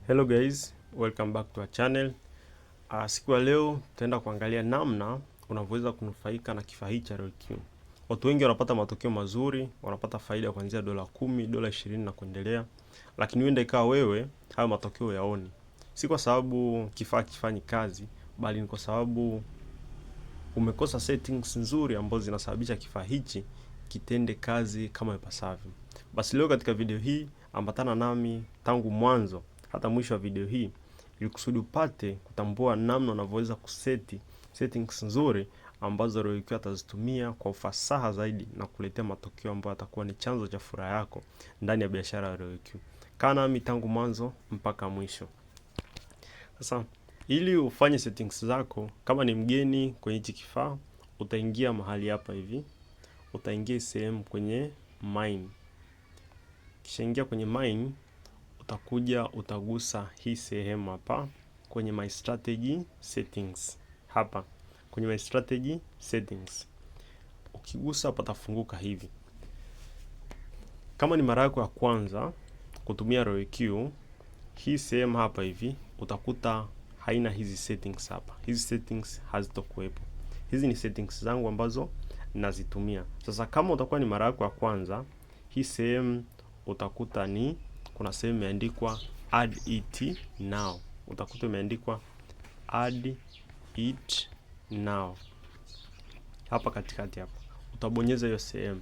Hello guys, welcome back to our channel. Siku ya leo tutaenda kuangalia namna unavyoweza kunufaika na kifaa hiki cha RoyalQ. Watu wengi wanapata matokeo mazuri, wanapata faida kuanzia dola 10, dola 20 na kuendelea, lakini huenda ikawa wewe hayo matokeo yaoni, si kwa sababu kifaa kifanyi kazi, bali ni kwa sababu umekosa settings nzuri ambazo zinasababisha kifaa hichi kitende kazi kama ipasavyo. Basi leo katika video hii ambatana nami tangu mwanzo hata mwisho wa video hii ili kusudi upate kutambua namna unavyoweza kuseti settings nzuri ambazo RoyalQ atazitumia kwa ufasaha zaidi na kuletea matokeo ambayo atakuwa ni chanzo cha furaha yako ndani ya biashara ya RoyalQ. Kaa nami tangu mwanzo mpaka mwisho. Sasa ili ufanye settings zako, kama ni mgeni kwenye hichi kifaa, utaingia mahali hapa hivi, utaingia sehemu kwenye mine. Kisha ingia kwenye mine, utakuja utagusa hii sehemu hapa kwenye my strategy settings. Hapa kwenye my strategy settings ukigusa patafunguka hivi. Kama ni mara yako ya kwanza kutumia RoyalQ, hii sehemu hapa hivi utakuta haina hizi settings hapa. Hizi settings hazitokuwepo. Hizi ni settings zangu ambazo nazitumia. Sasa kama utakuwa ni mara yako ya kwanza, hii sehemu utakuta ni kuna sehemu imeandikwa add it now, utakuta imeandikwa add it now hapa katikati hapa, utabonyeza hiyo sehemu,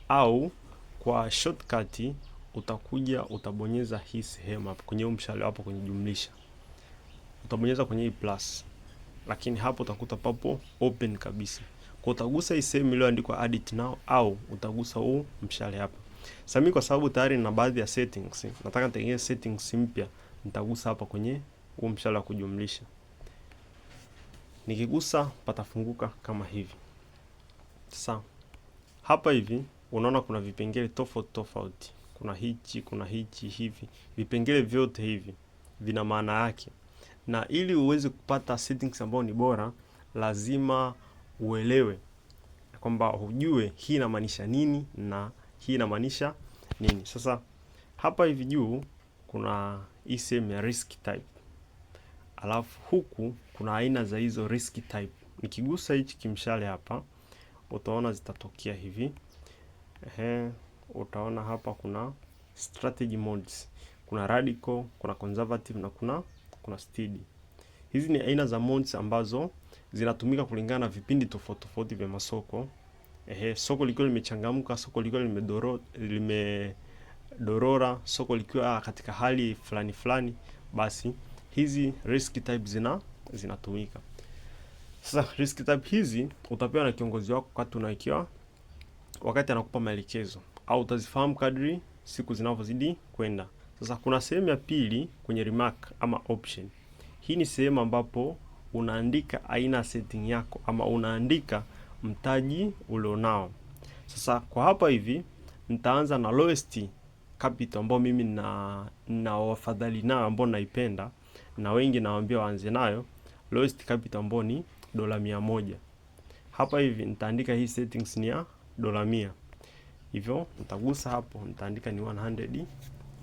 au kwa shortcut utakuja utabonyeza hii sehemu hapa kwenye mshale hapo kwenye jumlisha, utabonyeza kwenye hii plus, lakini hapo utakuta papo open kabisa. Kwa utagusa hii sehemu iliyoandikwa add it now au utagusa huu mshale hapa. Sasa mimi kwa sababu tayari nina baadhi ya settings, nataka nitengeneze settings mpya, nitagusa hapa kwenye huu mshale wa kujumlisha. Nikigusa patafunguka kama hivi. Sasa hapa hivi unaona kuna vipengele tofauti tofauti, kuna hichi, kuna hichi, hivi vipengele vyote hivi vina maana yake, na ili uweze kupata settings ambayo ni bora, lazima uelewe kwamba ujue hii inamaanisha nini na hii inamaanisha nini. Sasa hapa hivi juu kuna hii sehemu ya risk type, alafu huku kuna aina za hizo risk type. Nikigusa hichi kimshale hapa utaona zitatokea hivi. Ehe, utaona hapa kuna strategy modes, kuna radical, kuna conservative na kuna steady. Hizi ni aina za modes ambazo zinatumika kulingana na vipindi tofauti tofauti vya masoko. Ehe, soko likiwa limechangamka, soko likiwa limedorora, soko likiwa katika hali fulani fulani, basi hizi risk type zinatumika. Sasa risk type hizi utapewa na kiongozi wako wakati unawekewa, wakati anakupa maelekezo, au utazifahamu kadri siku zinavyozidi kwenda. Sasa kuna sehemu ya pili kwenye remark ama option. Hii ni sehemu ambapo unaandika aina ya setting yako ama unaandika mtaji ulionao. Sasa kwa hapa hivi nitaanza na lowest capital ambao mimi na wafadhali nayo ambao naipenda na wengi nawaambia waanze nayo, lowest capital ambao ni dola 100. Hapa hivi nitaandika hii settings ni ya dola 100. Hivyo nitagusa hapo, nitaandika ni 100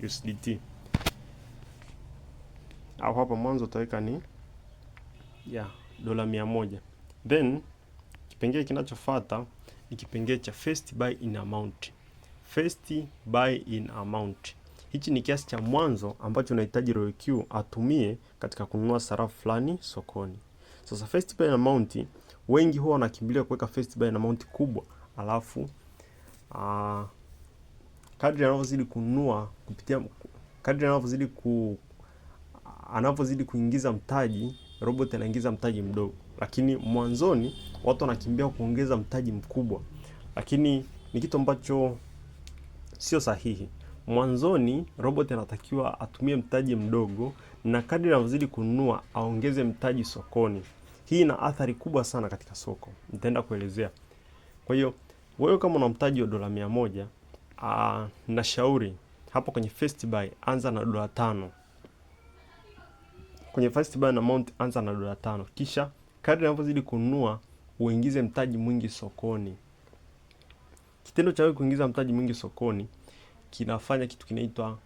USDT. Au hapa mwanzo utaweka ni ya dola 100. Then kipengele kinachofuata ni kipengele cha first buy in amount. First buy in amount. Hichi ni kiasi cha mwanzo ambacho unahitaji RoyalQ atumie katika kununua sarafu fulani sokoni. Sasa first buy in amount, wengi huwa wanakimbilia kuweka first buy in amount kubwa, alafu kadri anavyozidi kununua kupitia kadri anavyozidi kuingiza mtaji, robot anaingiza mtaji mdogo, lakini mwanzoni watu wanakimbia kuongeza mtaji mkubwa, lakini ni kitu ambacho sio sahihi. Mwanzoni robot anatakiwa atumie mtaji mdogo, na kadri anavyozidi kununua aongeze mtaji sokoni. Hii ina athari kubwa sana katika soko, nitaenda kuelezea. Kwa hiyo wewe kama una mtaji wa dola 100, nashauri hapo kwenye first buy anza na dola 5. Kwenye first buy na amount anza na dola 5, kisha kadri unavyozidi kununua uingize mtaji mwingi sokoni. Kitendo cha wewe kuingiza mtaji mwingi sokoni kinafanya kitu kinaitwa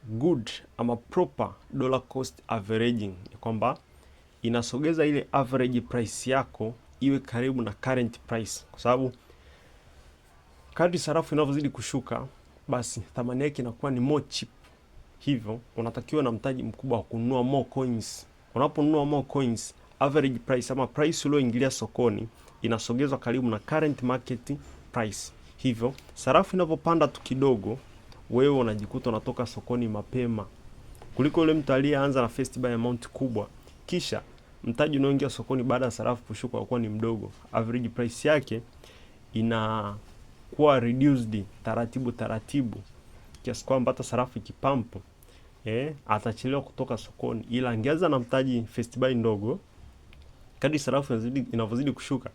Good ama proper dollar cost averaging, ni kwamba inasogeza ile average price yako iwe karibu na current price, kwa sababu kadri sarafu inavyozidi kushuka, basi thamani yake inakuwa ni more cheap. Hivyo unatakiwa na mtaji mkubwa wa kununua more coins. Unaponunua more coins, average price ama price ulioingilia sokoni inasogezwa karibu na current market price. Hivyo sarafu inavyopanda tu kidogo, wewe unajikuta unatoka sokoni mapema kuliko yule mtu aliyeanza na first buy amount kubwa, kisha mtaji unaoingia sokoni baada ya sarafu kushuka kuwa ni mdogo. Average price yake inakuwa reduced taratibu taratibu, kiasi kwamba hata sarafu ikipump, atachelewa kutoka sokoni, ila angeanza na mtaji first buy ndogo, kadri sarafu inavyozidi kushuka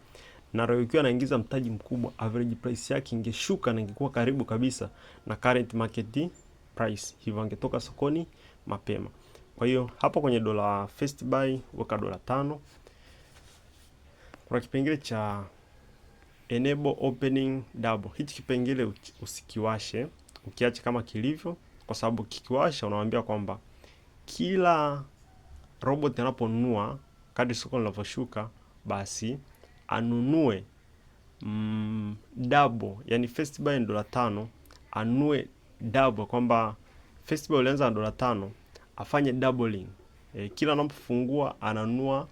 na roho ikiwa anaingiza mtaji mkubwa, average price yake ingeshuka na ingekuwa karibu kabisa na current market price, hivyo angetoka sokoni mapema. Kwa hiyo hapa kwenye dola first buy weka $5. Kuna kipengele cha enable opening double. Hichi kipengele usikiwashe, ukiache kama kilivyo, kwa sababu kikiwasha unamwambia kwamba kila robot anaponunua kadri soko linavyoshuka, basi anunue double, yani first buy ni $5, anunue double, kwamba first buy ulianza na $5 afanye doubling. Kila anapofungua ananunua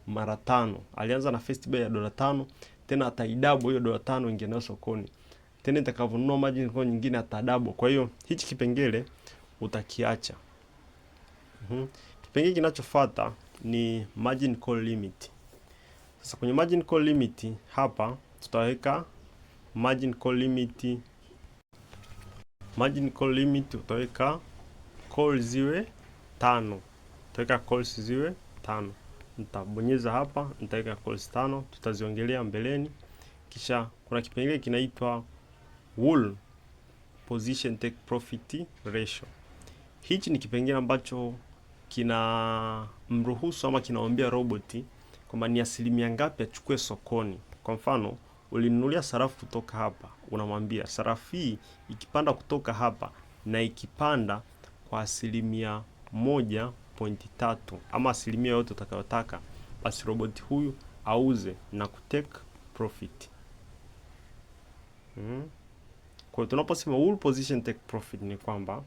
mara tano. Alianza na first buy ya $5, tena ataidouble hiyo $5 ingie nayo sokoni, tena itakavyonunua margin call nyingine atadouble. Kwa hiyo hichi kipengele utakiacha. Kipengele kinachofuata ni margin call limit. Sasa kwenye margin call limit hapa tutaweka margin call limit. Margin call limit utaweka call ziwe tano, utaweka calls ziwe tano. Nitabonyeza hapa, nitaweka calls tano, tutaziongelea mbeleni. Kisha kuna kipengele kinaitwa Whole Position Take Profit Ratio. Hichi ni kipengele ambacho kina mruhusu ama kinamwambia roboti kwamba ni asilimia ngapi achukue sokoni. Kwa mfano, ulinunulia sarafu kutoka hapa, unamwambia sarafu hii ikipanda kutoka hapa na ikipanda kwa 1.3% ama asilimia yote utakayotaka, basi roboti huyu auze na kutake profit. Kwa hiyo tunaposema whole position take profit ni kwamba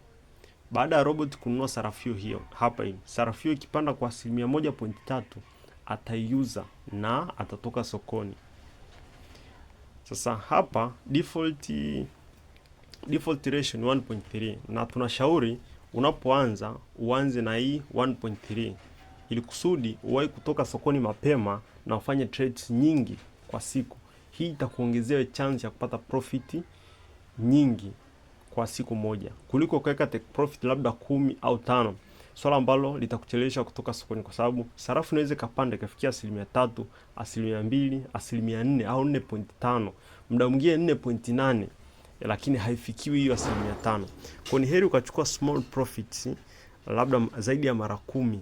baada ya robot kununua sarafu hiyo hapa hivi, sarafu hiyo ikipanda kwa 1.3% ataiuza na atatoka sokoni. Sasa hapa default ratio ni 1.3 na tunashauri unapoanza uanze na hii 1.3 ili kusudi uwahi kutoka sokoni mapema na ufanye trades nyingi kwa siku. Hii itakuongezea chance ya kupata profit nyingi kwa siku moja kuliko kuweka take profit labda 10 au 5, swala ambalo litakuchelewesha kutoka sokoni, kwa sababu sarafu inaweza ikapanda ikafikia 3%, 2%, 4% au 4.5, muda mwingine 4.8, lakini haifikiwi hiyo 5%. Kwa ni heri ukachukua small profits labda zaidi ya mara 10,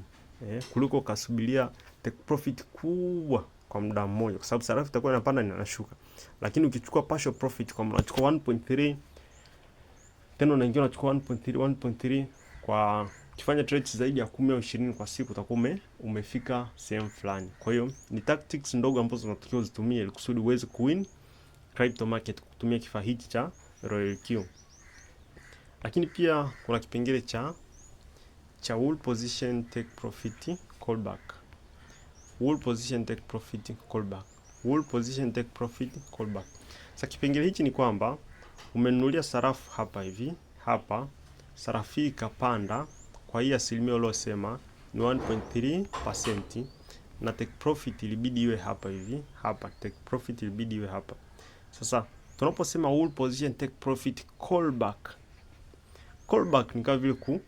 kuliko ukasubiria take profit kubwa kwa muda mmoja, kwa sababu sarafu itakuwa inapanda na inashuka. Lakini ukichukua partial profit, kwa unachukua 1.3 tena unaingia unachukua 1.3 1.3, kwa ukifanya trades zaidi ya 10 au 20 kwa siku utakuwa umefika sehemu fulani. Kwa hiyo ni tactics ndogo ambazo unatakiwa uzitumie ili kusudi uweze kuwin crypto market kutumia kifaa hiki cha Royal Q. Lakini pia kuna kipengele cha whole position take profit callback. Whole position take profit callback. Whole position take profit callback. Sasa kipengele hichi ni kwamba umenunulia sarafu hapa hivi, hapa sarafu hii ikapanda kwa hii asilimia uliosema ni 1.3% na take profit ilibidi iwe hapa hivi, hapa take profit ilibidi iwe hapa. Sasa tunaposema whole position take profit callback, callback ni kama vile ku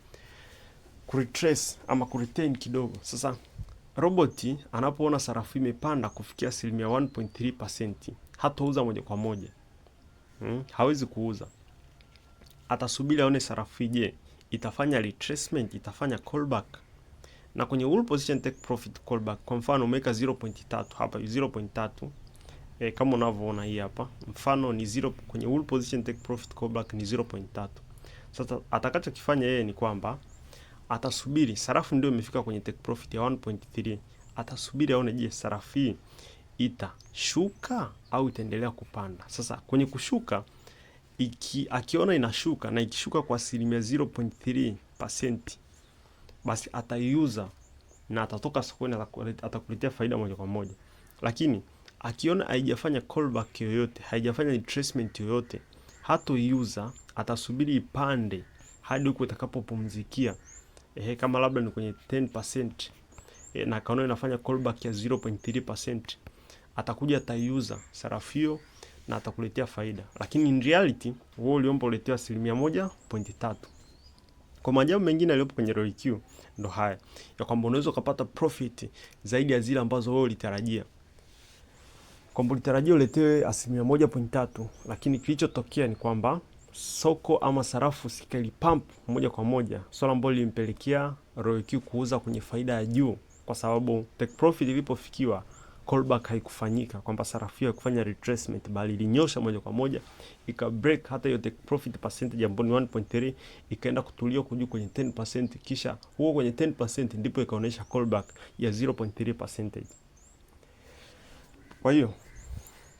retrace ama ku retain kidogo. Sasa roboti anapoona sarafu imepanda kufikia asilimia 1.3% hatauza moja kwa moja. Hawezi kuuza, atasubiri aone sarafu je, itafanya retracement, itafanya callback. Na kwenye whole position take profit callback, kwa mfano umeweka 0.3 hapa, 0.3, kama unavyoona hii hapa, mfano ni 0 kwenye whole position take profit callback ni 0.3. Sasa atakachokifanya yeye ni kwamba atasubiri sarafu ndio imefika kwenye take profit ya 1.3, atasubiri aone, je, sarafu hii itashuka au itaendelea kupanda. Sasa kwenye kushuka akiona inashuka na ikishuka kwa asilimia 0.3%, basi ataiuza na atatoka sokoni, atakuletea faida moja kwa moja. Lakini akiona haijafanya callback yoyote, haijafanya retracement yoyote, hatoiuza, atasubiri ipande hadi huko itakapopumzikia. Ehe, kama labda ni kwenye 10% na akaona inafanya callback ya 0.3%, atakuja ataiuza sarafu hiyo na atakuletea faida, lakini in reality wewe uliomba uletewa 1.3%. Kwa maajabu mengine yaliyopo kwenye RoyalQ ndo haya ya kwamba unaweza ukapata profit zaidi ya zile ambazo wewe ulitarajia, kwamba ulitarajia uletewe 1.3%, lakini kilichotokea ni kwamba soko ama sarafu pump moja kwa moja, swala ambalo lilimpelekea RoyalQ kuuza kwenye faida ya juu, kwa sababu take profit ilipofikiwa callback haikufanyika, kwamba sarafu hiyo haikufanya retracement, bali ilinyosha moja kwa moja ika break hata hiyo take profit percentage ambayo ni 1.3, ikaenda kutulia huko juu kwenye 10%, kisha huko kwenye 10% ndipo ikaonyesha callback ya 0.3 percentage. Kwa hiyo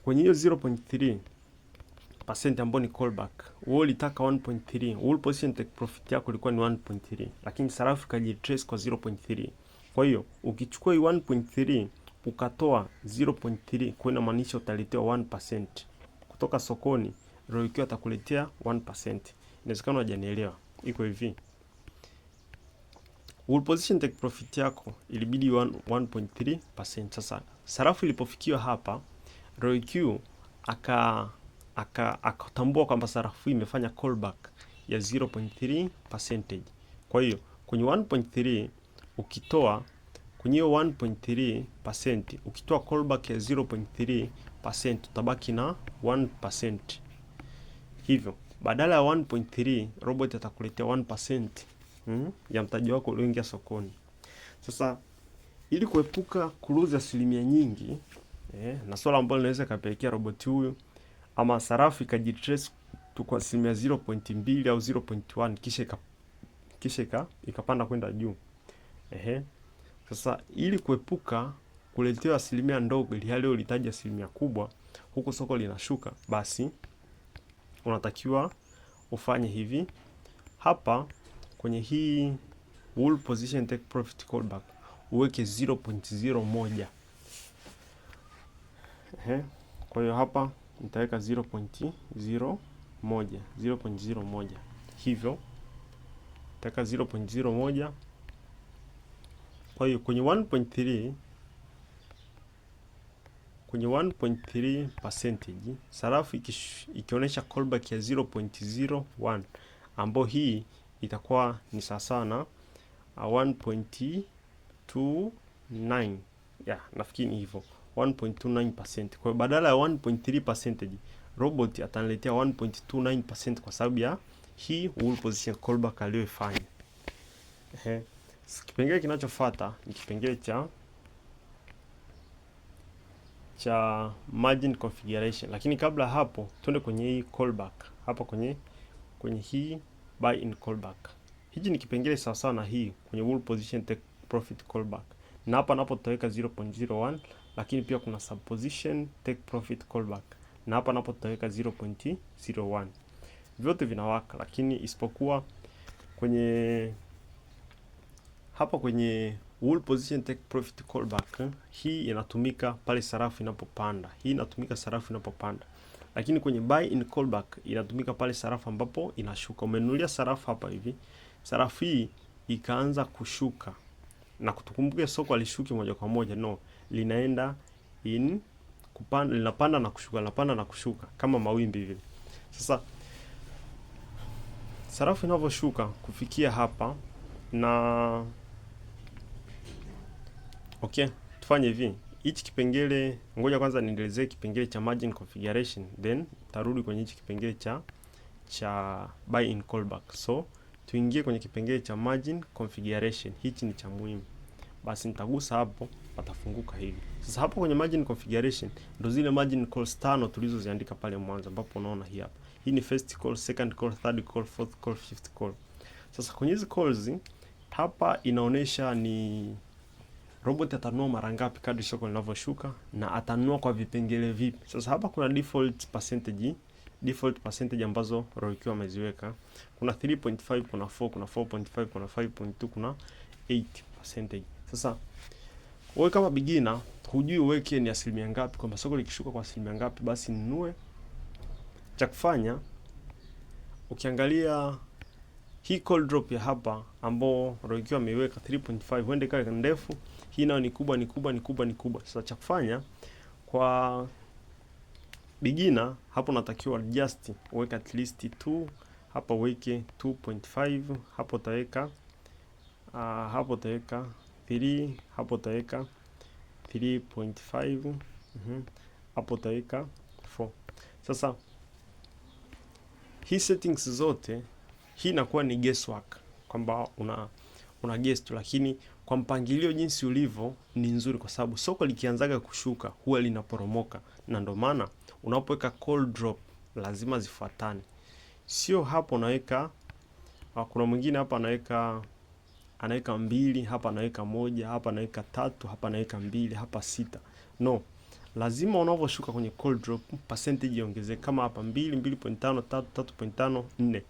kwenye hiyo 0.3% ambayo ni callback, wewe ulitaka 1.3, wewe position take profit yako ilikuwa ni 1.3, lakini sarafu ikajitrace kwa 0.3. Kwa hiyo ukichukua hii 1.3 ukatoa 0.3, kwa inamaanisha utaletewa 1% kutoka sokoni. RoyalQ atakuletea 1%. Inawezekana hujanielewa. Iko hivi, will position take profit yako ilibidi 1.3%. Sasa sarafu ilipofikiwa hapa, RoyalQ aka akatambua kwamba sarafu hii imefanya callback ya 0.3 percentage. Kwa hiyo kwenye 1.3 ukitoa kwenye hiyo 1.3% ukitoa callback ya 0.3% utabaki na 1%. Hivyo badala ya 1.3 robot atakuletea 1% ya mtaji wako ulioingia sokoni. Sasa ili kuepuka kuluza asilimia nyingi na swala ambalo linaweza kapelekea robot huyu ama sarafu ikajitrace tu kwa asilimia 0.2 au 0.1 kisha ikapanda kwenda juu. Ehe. Sasa ili kuepuka kuletewa asilimia ndogo ili hali ulitaja asilimia kubwa huku soko linashuka, basi unatakiwa ufanye hivi hapa kwenye hii Bull position take profit callback uweke 0.01. Ehe, kwa hiyo hapa nitaweka 0.01, 0.01 hivyo nitaweka 0.01. Kwa hiyo kwenye 1.3, kwenye 1.3 percentage sarafu ikionyesha callback ya 0.01 ambayo hii itakuwa ni sawa na 1.29, yeah, nafikiri ni hivyo 1.29%. Kwa hiyo badala ya 1.3 percentage robot ataniletea 1.29% kwa sababu ya hii bull position callback aliyoifanya. Ehe. Kipengele kinachofuata ni kipengele cha margin configuration, lakini kabla hapo tuende kwenye hii callback hapa kwenye hii buy in callback. Hichi ni kipengele sawa sawa na hii kwenye bull position take profit callback, na hapa napo tutaweka 0.01, lakini pia kuna subposition take profit callback, na hapa napo tutaweka 0.01. Vyote vinawaka, lakini isipokuwa kwenye hapa kwenye bull position take profit callback, hii inatumika pale sarafu inapopanda. Hii inatumika sarafu inapopanda, lakini kwenye buy in callback inatumika pale sarafu ambapo inashuka. Umenunulia sarafu hapa hivi, sarafu hii ikaanza kushuka, na kutukumbuke soko alishuki moja kwa moja, no, linaenda in kupanda, linapanda na kushuka, linapanda na kushuka kama mawimbi vile. Sasa sarafu inavyoshuka kufikia hapa na okay, tufanye hivi. Hichi kipengele ngoja kwanza niendelezee kipengele cha margin configuration, then tarudi kwenye hichi kipengele cha buy in callback. So tuingie kwenye kipengele cha margin configuration, hichi ni cha muhimu. Basi nitagusa hapo, patafunguka hivi. Sasa hapo kwenye margin configuration ndo zile margin calls tano tulizoziandika pale mwanzo, ambapo unaona hii hapa. Hii ni first call, second call, third call, fourth call, fifth call. Sasa kwenye hizi calls hapa inaonyesha ni robot atanunua mara ngapi kadri soko linavyoshuka na atanunua kwa vipengele vipi. Sasa hapa kuna default percentage ambazo RoyalQ ameziweka. Kuna 3.5, kuna 4, kuna 4.5, kuna 5.2, kuna 8 percentage. Sasa wewe kama beginner hujui uweke ni asilimia ngapi, kwamba soko likishuka kwa asilimia ngapi basi ninunue. Cha kufanya, ukiangalia hii call drop ya hapa ambao RoyalQ ameiweka 3.5, huenda ikawa ndefu. Hii nayo ni kubwa, ni kubwa, ni kubwa, ni kubwa. Sasa cha kufanya kwa beginner hapo, unatakiwa just uweke at least 2 hapa, uweke 2.5 hapo, utaweka hapo utaweka 3 hapo, utaweka 3.5 hapo utaweka 4. Sasa hii settings zote hii inakuwa ni guesswork kwamba una guess tu, lakini kwa mpangilio jinsi ulivyo ni nzuri, kwa sababu soko likianzaga kushuka huwa linaporomoka, na ndo maana unapoweka call drop lazima zifuatane, sio hapo unaweka. Kuna mwingine hapa anaweka 2 hapa, anaweka 1 hapa, anaweka 3 hapa, anaweka 2 hapa, 6. No, lazima unavyoshuka kwenye call drop percentage iongezeke, kama hapa 2, 2.5, 3, 3.5, 4,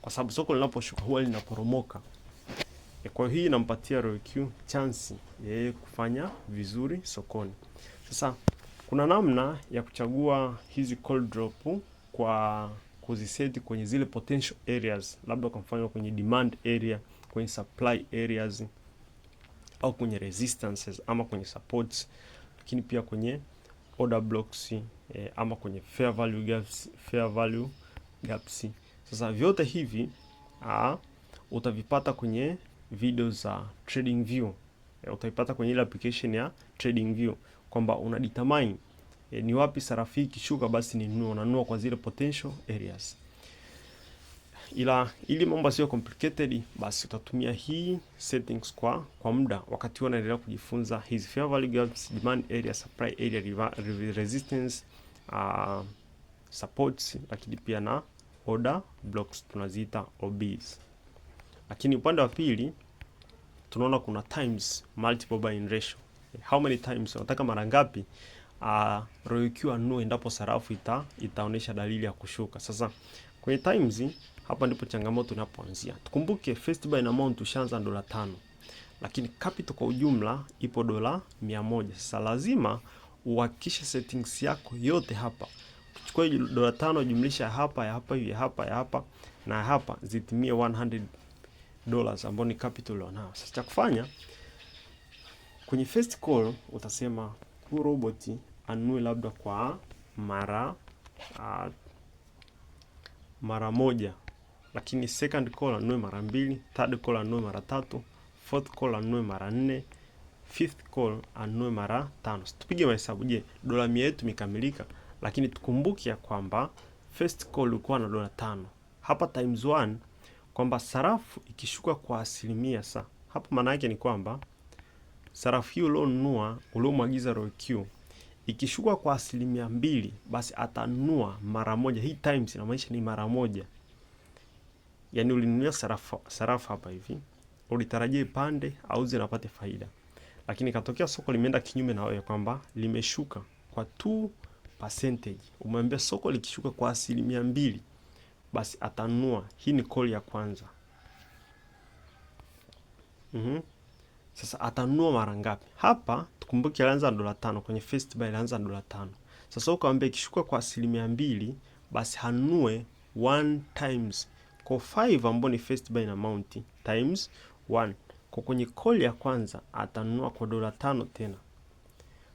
kwa sababu soko linaposhuka huwa linaporomoka. Kwa hiyo hii inampatia RoyalQ chance yeye kufanya vizuri sokoni. Sasa kuna namna ya kuchagua hizi call drop kwa kuziseti kwenye zile potential areas, labda kwa mfano kwenye demand area, kwenye supply areas au kwenye resistances ama kwenye supports, lakini pia kwenye order blocks ama kwenye fair value gaps, fair value gaps. Sasa vyote hivi utavipata kwenye video za TradingView. Utaipata kwenye ile application ya TradingView kwamba una determine ni wapi sarafu ikishuka basi ninunue, unanunua kwa zile potential areas. Ila ili mambo sio complicated, basi utatumia hii settings kwa muda wakati huo unaendelea kujifunza hizi fair value gaps, demand area, supply area, resistance, supports, lakini pia na order blocks tunaziita OBs. Lakini upande wa pili tunaona kuna times multiple buying ratio. How many times unataka, mara ngapi RoyalQ anunue endapo sarafu itaonyesha dalili ya kushuka. Sasa kwenye times hapa ndipo changamoto inapoanzia. Tukumbuke first buy amount ushaanza $5, lakini capital kwa ujumla ipo $100. Sasa lazima uhakikishe settings yako yote hapa, chukua $5 jumlisha hapa ya hapa ya hapa ya hapa na hapa zitimie $100 ambayo ni capital ulionao. Sasa cha kufanya kwenye first call utasema huu robot anunue labda kwa mara 1, lakini second call anunue mara 2, third call anunue mara 3, fourth call anunue mara 4, fifth call anunue mara 5. Tupige mahesabu. Je, $100 yetu imekamilika? Lakini tukumbuke ya kwamba first call ulikuwa na $5 hapa times 1, kwamba sarafu ikishuka kwa asilimia sa hapa, maana yake ni kwamba sarafu hiyo ulionunua, uliomwagiza RoyalQ ikishuka kwa 2%, basi atanunua mara 1. Hii times inamaanisha ni mara 1. Yaani ulinunua sarafu hapa hivi, ulitarajia ipande au zinapate faida, lakini katokea soko limeenda kinyume na wewe kwamba limeshuka kwa 2%. Umeambia soko likishuka kwa 2%, basi atanunua. Hii ni call ya kwanza. Sasa atanunua mara ngapi? Hapa tukumbuke alianza na $5 kwenye first buy, alianza na $5. Sasa ukamwambia ikishuka kwa 2%, basi hanunue 1 times kwa 5 ambayo ni first buy amount times 1. Kwa kwenye call ya kwanza atanunua kwa $5 tena.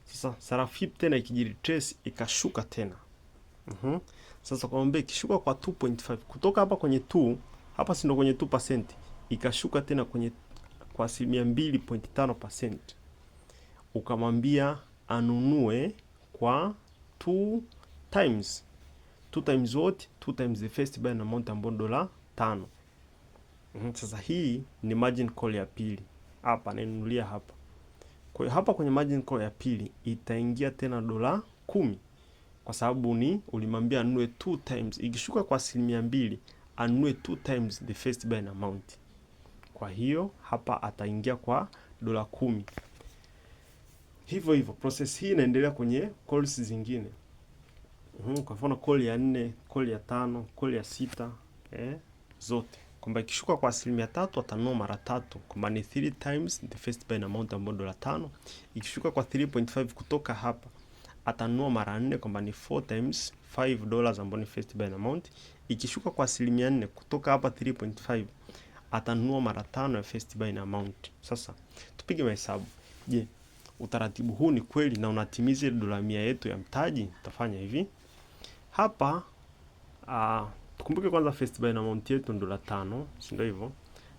Sasa sarafu tena ikijiretrace ikashuka tena. Sasa kwambia ikishuka kwa 2.5 kutoka hapa kwenye 2, hapa si ndo kwenye 2%, ikashuka tena kwenye kwa 2.5%, ukamwambia anunue kwa 2 times 2 times what? 2 times the first buy amount ambayo $5. Sasa hii ni margin call ya pili hapa, nainunulia hapa. Kwa hiyo hapa kwenye margin call ya pili itaingia tena $10. Kwa sababu ni ulimwambia anunue 2 times, ikishuka kwa 2% anunue 2 times the first buying amount. Kwa hiyo hapa ataingia kwa dola 10. Hivyo hivyo process hii inaendelea kwenye calls zingine. Kwa mfano call ya 4, call ya 5, call ya 6, zote. Kwamba ikishuka kwa 3% atanunua mara 3, kwamba ni 3 times the first buying amount ambayo dola 5. Ikishuka kwa 3.5 kutoka hapa atanunua mara 4, kwamba ni 4 times 5 dollars ambayo ni first buying amount. Ikishuka kwa 4% kutoka hapa 3.5 atanunua mara 5 ya first buying amount. Sasa tupige mahesabu. Je, utaratibu huu ni kweli na unatimiza ile dola 100 yetu ya mtaji? Tutafanya hivi. Hapa tukumbuke kwanza first buying amount yetu ni dola 5, si ndio hivyo?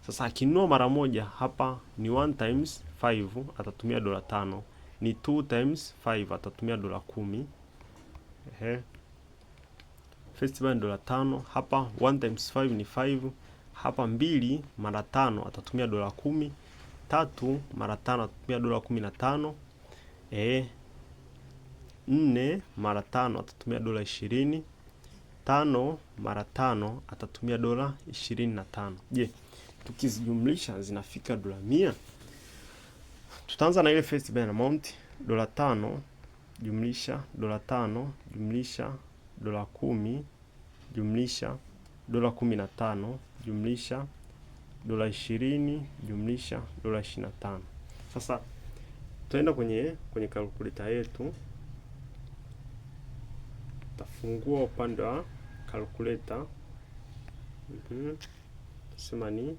Sasa akinunua mara moja hapa ni 1 times 5 atatumia dola 5, ni 2 times 5 atatumia dola 10. First buying dola 5, hapa 1 times 5 ni 5, hapa 2 mara 5 atatumia dola 10, 3 mara 5 atatumia dola 15, 4 mara 5 atatumia dola 20, 5 mara 5 atatumia dola 25. Je, tukizijumlisha zinafika dola 100? Tutaanza na ile first buying amount dola 5 jumlisha dola 5 jumlisha dola 10 jumlisha dola 15 jumlisha dola 20 jumlisha dola 25. Sasa tutaenda kwenye calculator yetu. Tafungua upande wa calculator. Tusema ni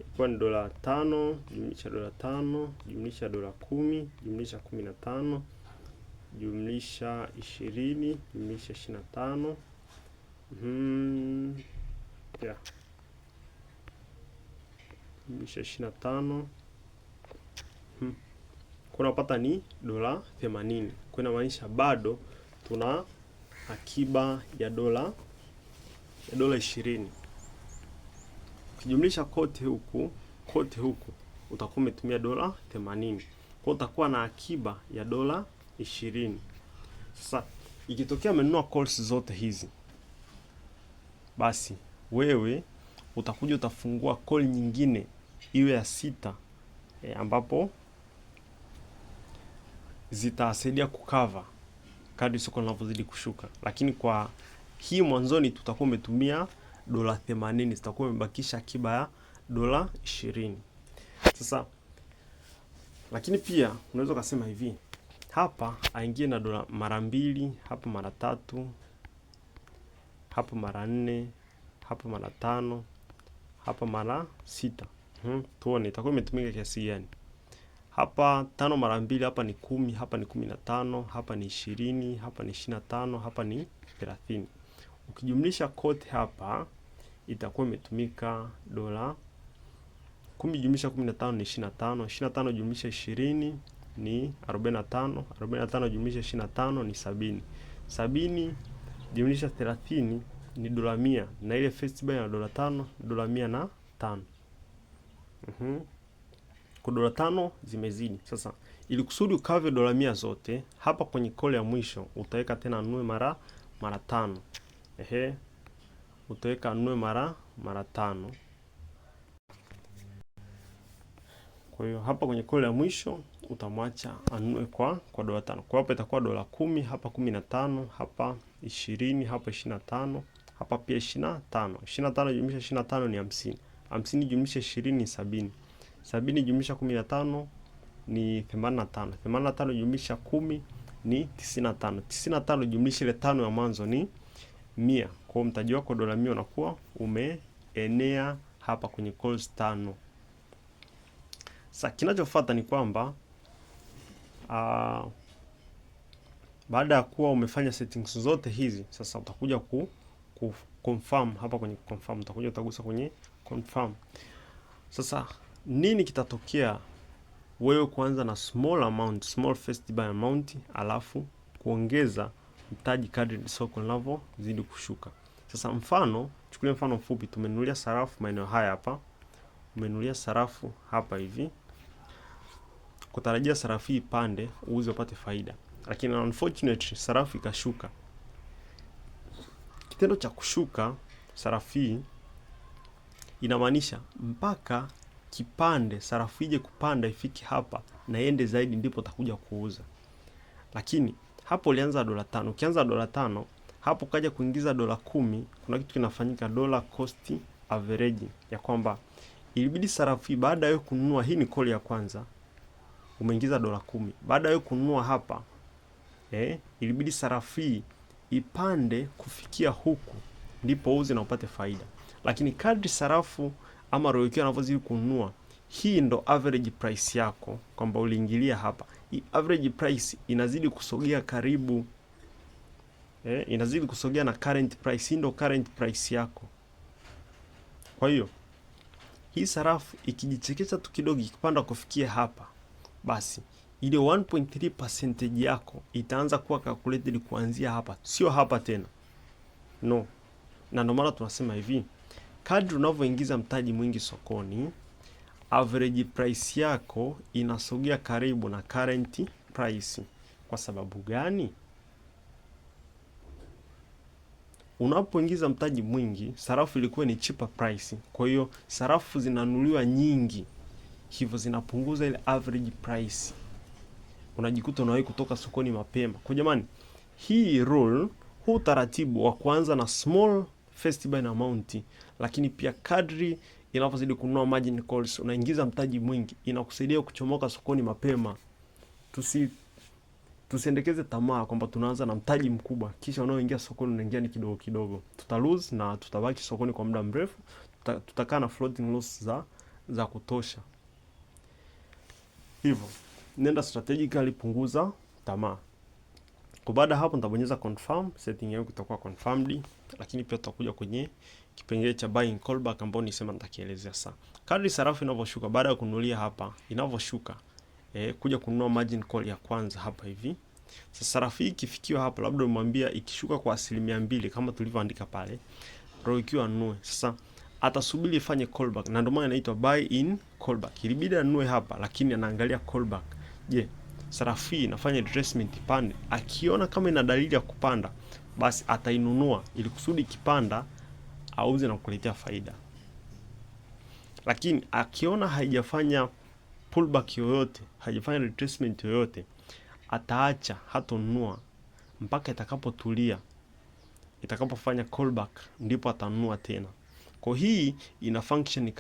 ilikuwa ni dola 5 jumlisha dola 5 jumlisha dola 10 jumlisha 15 jumlisha 20 jumlisha 25. Jumlisha 25. Kuna pata ni dola 80. Kwa inamaanisha bado tuna akiba ya dola 20. Ukijumlisha kote huku, kote huku utakuwa umetumia dola 80. Kwa utakuwa na akiba ya dola 20. Sasa ikitokea umenunua calls zote hizi, basi wewe utakuja utafungua call nyingine iwe ya 6, ambapo zitasaidia kukava kadri soko linavyozidi kushuka. Lakini kwa hii mwanzoni tutakuwa umetumia dola 80, zitakuwa umebakisha akiba ya dola 20. Sasa lakini pia unaweza kusema hivi, hapa aingie na dola mara 2, hapa mara 3, hapa mara 4, hapa mara 5, hapa mara 6. Tuone itakuwa imetumika kiasi gani. Hapa 5 mara 2, hapa ni 10, hapa ni 15, hapa ni 20, hapa ni 25, hapa ni 30. Ukijumlisha kote hapa itakuwa imetumika dola 10 jumlisha 15 ni 25, 25 jumlisha 20 ni 45, 45 jumlisha 25 ni 70. 70 jumlisha 30 ni dola 100, na ile first buy na dola 5, dola 105. Kwa dola 5 zimezidi. Sasa ili kusudi ukave dola 100 zote, hapa kwenye call ya mwisho utaweka tena nunue mara 5. Utaweka nunue mara 5. Kwa hiyo hapa kwenye call ya mwisho utamwacha anunue kwa dola 5. Kwa hapa itakuwa dola 10, hapa 15, hapa 20, hapa 25, hapa pia 25. 25 jumlisha 25 ni 50. 50 jumlisha 20 ni 70. 70 jumlisha 15 ni 85. 85 jumlisha 10 ni 95. 95 jumlisha ile 5 ya mwanzo ni 100. Kwa hiyo mtaji wako dola 100 unakuwa umeenea hapa kwenye calls 5. Sasa kinachofuata ni kwamba baada ya kuwa umefanya settings zote hizi, sasa utakuja ku confirm hapa kwenye confirm, utakuja utagusa kwenye confirm. Sasa nini kitatokea wewe kuanza na small amount, small first buy amount, alafu kuongeza mtaji kadri soko linavyozidi kushuka. Sasa mfano, chukulia mfano mfupi, tumenunulia sarafu maeneo haya hapa, umenunulia sarafu hapa hivi, kutarajia sarafu hii pande uuze upate faida. Lakini unfortunately sarafu ikashuka. Kitendo cha kushuka sarafu hii inamaanisha mpaka kipande sarafu ije kupanda ifike hapa na iende zaidi, ndipo utakuja kuuza. Lakini hapo ulianza dola 5. Ukianza dola 5 hapo kaja kuingiza dola 10, kuna kitu kinafanyika, dollar cost average, ya kwamba ilibidi sarafu baada ya kununua, hii ni call ya kwanza, umeingiza dola 10. Baada ya kununua hapa ilibidi sarafu hii ipande kufikia huku ndipo uuze na upate faida. Lakini kadri sarafu ama RoyalQ anavyozidi kununua, hii ndo average price yako, kwamba uliingilia hapa. Hii average price inazidi kusogea karibu inazidi kusogea na current price. Hii ndo current price yako. Kwa hiyo hii sarafu ikijichekesha tu kidogo, ikipanda kufikia hapa, basi ile 1.3 percentage yako itaanza kuwa calculated kuanzia hapa, sio hapa tena, no. Na ndio maana tunasema hivi, kadri unavyoingiza mtaji mwingi sokoni, average price yako inasogea karibu na current price. Kwa sababu gani? Unapoingiza mtaji mwingi, sarafu ilikuwa ni cheaper price, kwa hiyo sarafu zinanunuliwa nyingi, hivyo zinapunguza ile average price, unajikuta unawahi kutoka sokoni mapema. Kwa jamani, hii rule, huu utaratibu wa kuanza na small first buy amount, lakini pia kadri inavyozidi kununua margin calls unaingiza mtaji mwingi, inakusaidia kuchomoka sokoni mapema. Tusiendekeze tamaa kwamba tunaanza na mtaji mkubwa kisha unaoingia sokoni unaingia ni kidogo kidogo. Tuta lose na tutabaki sokoni kwa muda mrefu, tutakaa na floating loss za kutosha. Hivyo nenda strategically, punguza tamaa. Kwa baada hapo nitabonyeza confirm, setting yangu itakuwa confirmed, lakini pia tutakuja kwenye kipengele cha buying callback ambao nisema nitakielezea sasa. Kadri sarafu inavyoshuka baada ya kununulia hapa, inavyoshuka kuja kununua margin call ya kwanza hapa hivi. Sasa sarafu hii ikifikiwa hapa, labda umwambia ikishuka kwa 2% kama tulivyoandika pale, RoyalQ anunue. Sasa atasubiri ifanye callback, na ndio maana inaitwa buy in callback. Ilibidi anunue hapa, lakini anaangalia callback. Je, sarafu hii inafanya retracement ipande? Akiona kama ina dalili ya kupanda, basi atainunua ili kusudi ikipanda auze na kukuletea faida. Lakini akiona haijafanya pullback yoyote, haijafanya retracement yoyote, ataacha, hatonunua mpaka itakapotulia, itakapofanya callback, ndipo atanunua tena. Kwa hii ina function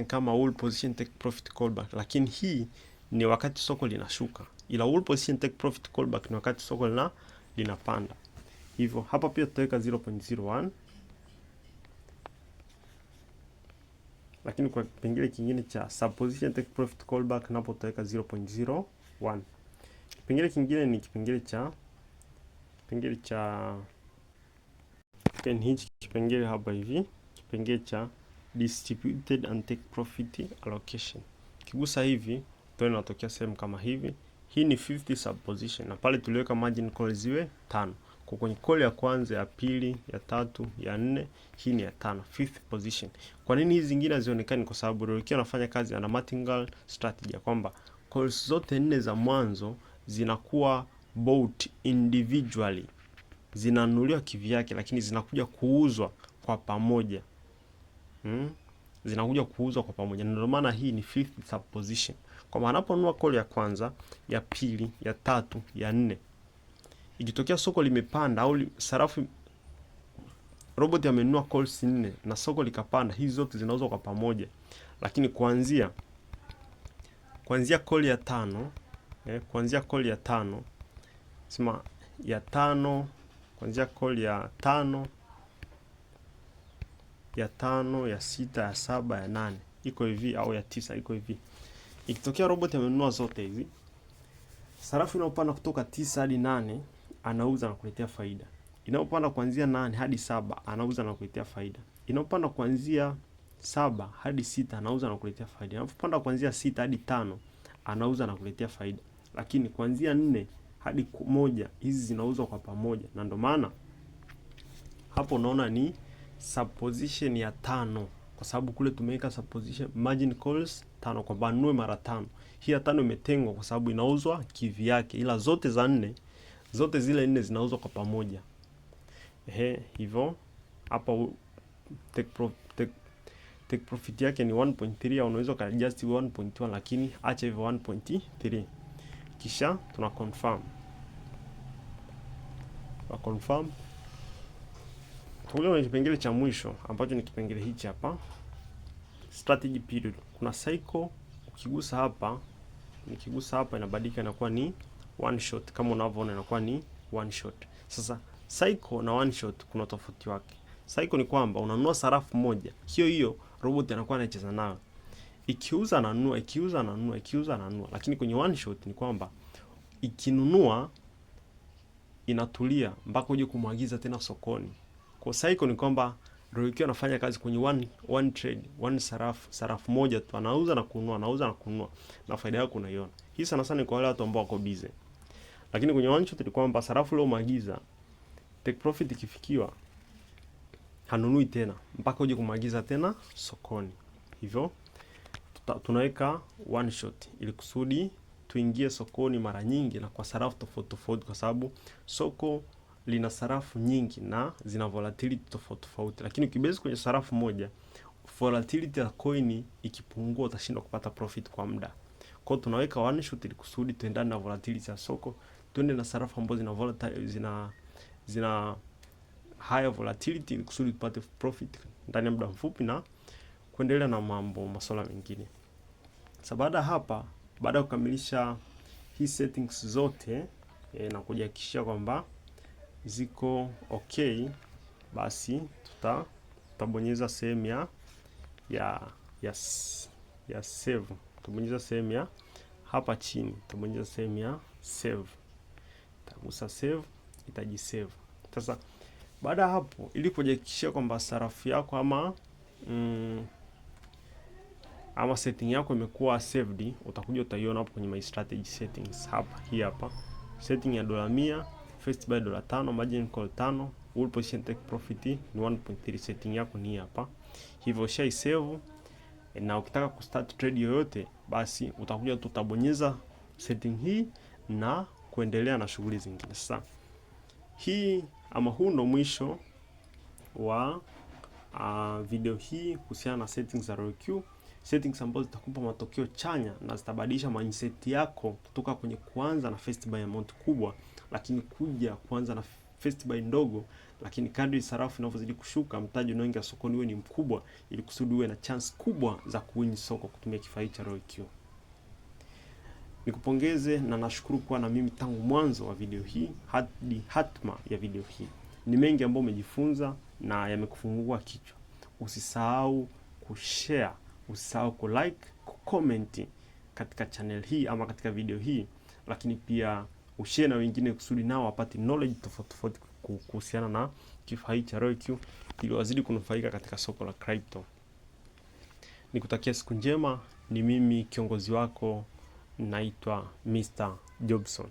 kama all position take profit callback, lakini hii ni wakati soko linashuka, ila all position take profit callback ni wakati soko linapanda. Hivyo hapa pia tutaweka 0.01, lakini kwa kipengele kingine cha subposition take profit callback napo tutaweka 0.01. Kipengele kingine ni kipengele cha hichi kipengele hapa hivi, kipengele cha distributed and take profit allocation. Kigusa hivi tuone inatokea sehemu kama hivi. Hii ni 50 subposition na pale tuliweka margin call ziwe 5. Kwa kwenye call ya kwanza, ya pili, ya tatu, ya nne, hii ni ya tano, fifth position. Kwa nini hizi zingine hazionekani? Kwa sababu RoyalQ anafanya kazi ana martingale strategy ya kwamba calls zote nne za mwanzo zinakuwa bought individually, zinanunuliwa kivyake, lakini zinakuja kuuzwa kwa pamoja. Zinakuja kuuzwa kwa pamoja, ndio maana hii ni fifth subposition. Kwa maana anaponunua call ya kwanza, ya pili, ya tatu, ya nne, ikitokea soko limepanda au sarafu robot amenunua calls nne na soko likapanda, hizi zote zinauzwa kwa pamoja. Lakini kuanzia call ya tano kuanzia call ya tano, sema ya tano, kuanzia call ya tano, ya tano, ya sita, ya saba, ya nane iko hivi, au ya tisa iko hivi. Ikitokea robot amenunua zote hizi, sarafu inayopanda kutoka 9 hadi 8 anauza na kuletea faida. Inayopanda kuanzia 8 hadi 7 anauza na kuletea faida. Inayopanda kuanzia 7 hadi 6 anauza na kuletea faida. Inayopanda kuanzia 6 hadi 5 anauza na kuletea faida. Lakini kuanzia 4 hadi 1 hizi zinauzwa kwa pamoja, na ndio maana hapo unaona ni subposition ya tano, kwa kwa sababu kule tumeweka supposition margin calls tano kwamba anunue mara tano. Hii ya tano imetengwa kwa sababu inauzwa kivyake, ila zote za nne, zote zile nne zinauzwa kwa pamoja. Ehe, hivyo hapa take profit yake ni 1.3 au unaweza ukaadjust 1.1, lakini acha hivyo 1.3, kisha tuna confirm. Tuna confirm. Tukuja kwenye kipengele cha mwisho ambacho ni kipengele hichi hapa, strategy period. Kuna cycle, ukigusa hapa, nikigusa hapa inabadilika inakuwa ni one shot, kama unavyoona inakuwa ni one shot. Sasa cycle na one shot kuna tofauti wake. Cycle ni kwamba unanunua sarafu moja, hiyo hiyo robot anakuwa anacheza nayo, ikiuza ananunua, ikiuza ananunua, ikiuza ananunua. Lakini kwenye one shot ni kwamba ikinunua inatulia mpaka uje kumwagiza tena sokoni. Kwa cycle ni kwamba Royal anafanya kazi kwenye one trade, one sarafu moja tu, anauza na kununua, anauza na kununua, na faida yako unaiona. Hii sana sana ni kwa wale watu ambao wako busy. Lakini kwenye one shot ni kwamba sarafu leo umeagiza, take profit ikifikiwa hanunui tena mpaka uje kumwagiza tena sokoni. Hivyo tunaweka one shot ili kusudi tuingie sokoni mara nyingi na kwa sarafu tofauti tofauti, kwa sababu soko lina sarafu nyingi na zina volatility tofauti tofauti, lakini ukibase kwenye sarafu moja, volatility ya coin ikipungua utashindwa kupata profit kwa muda. Kwa hiyo tunaweka one shot ili kusudi tuendane na volatility ya soko, tuende na sarafu ambazo zina volatile, zina higher volatility ili kusudi tupate profit ndani ya muda mfupi na kuendelea na mambo masuala mengine. Sasa baada hapa, baada ya kukamilisha hii settings zote na kujihakikishia kwamba ziko okay, basi tutabonyeza sehemu ya ya save. Tutabonyeza sehemu ya hapa chini, tutabonyeza sehemu ya save, tagusa save, itajisave. Sasa baada ya hapo, ili kujihakikishia kwamba sarafu yako ama setting yako imekuwa saved, utakuja utaiona hapo kwenye my strategy settings hapa, hii hapa setting ya dola 100, first buy dola 5, margin call 5, whole position take profit ni 1.3. Setting yako ni hapa, hivyo ushai save, na ukitaka kustart trade yoyote, basi utakuja tu utabonyeza setting hii na kuendelea na shughuli zingine. Sasa hii ama huu ndo mwisho wa video hii kuhusiana na settings za RoyalQ, settings ambazo zitakupa matokeo chanya na zitabadilisha mindset yako kutoka kwenye kuanza na first buy amount kubwa, lakini kuja kuanza na first buy ndogo, lakini kadri sarafu inavyozidi kushuka, mtaji unaoingia sokoni uwe ni mkubwa, ili kusudi uwe na chance kubwa za kuwin soko kutumia kifaa hichi cha RoyalQ. Nikupongeze na nashukuru kuwa na mimi tangu mwanzo wa video hii hadi hatma ya video hii. Ni mengi ambayo umejifunza na yamekufungua kichwa. Usisahau kushare, usisahau kulike, kucomment katika channel hii ama katika video hii, lakini pia ushare na wengine kusudi nao wapate knowledge tofauti tofauti kuhusiana na kifaa hiki cha RoyalQ ili wazidi kunufaika katika soko la crypto. Nikutakia siku njema. Ni mimi kiongozi wako, naitwa Mr. Jobson.